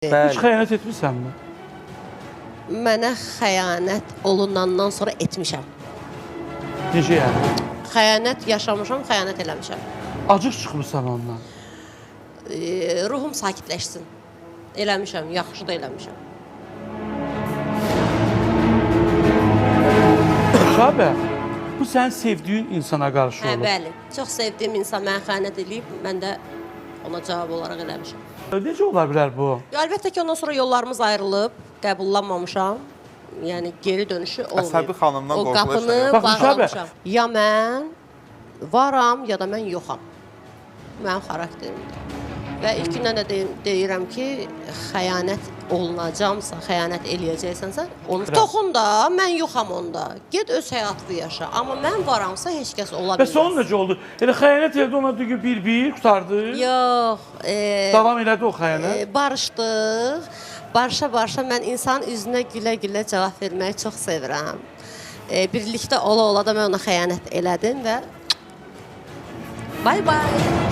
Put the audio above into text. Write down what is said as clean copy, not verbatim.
Heç Bəli. xəyanət etmisənmi? Mənə xəyanət olunandan sonra etmişəm. Necə yəni? Xəyanət yaşamışam, xəyanət eləmişəm. Acıq çıxmısan ondan. Ruhum sakitləşsin. Eləmişəm, yaxşı da eləmişəm. Nüşabə, bu sənin sevdiyin insana qarşı Hə, olub. bəli. Çox sevdiyim insan mənə xəyanət eləyib, mən də ona cavab olaraq eləmişəm. Necə ola bilər bu? Ya, əlbəttə ki, ondan sonra yollarımız ayrılıb, qəbullanmamışam. Yəni geri dönüşü olmayıb. Əsəbi xanımdan O qorxulu qapını heç nə Bax, Nüşabə. bağlamışam. Ya mən varam, ya da mən yoxam. Mənim xarakterimdir. Və ilk gündən də deyirəm ki, xəyanət olunacamsa, xəyanət eləyəcəksənsə, onu toxun da, mən yoxam onda. Get öz həyatını yaşa. Amma mən varamsa heç kəs ola bilməz. Bəs onun necə oldu? Elə xəyanət elədi ona dedi ki, bir-bir qurtardı. Yox, Davam elədi o xəyanət. Barışdıq. Barışa-barışa mən insanın üzünə gülə-gülə cavab verməyi çox sevirəm. Birlikdə ola-ola da mən ona xəyanət elədim və bay bay.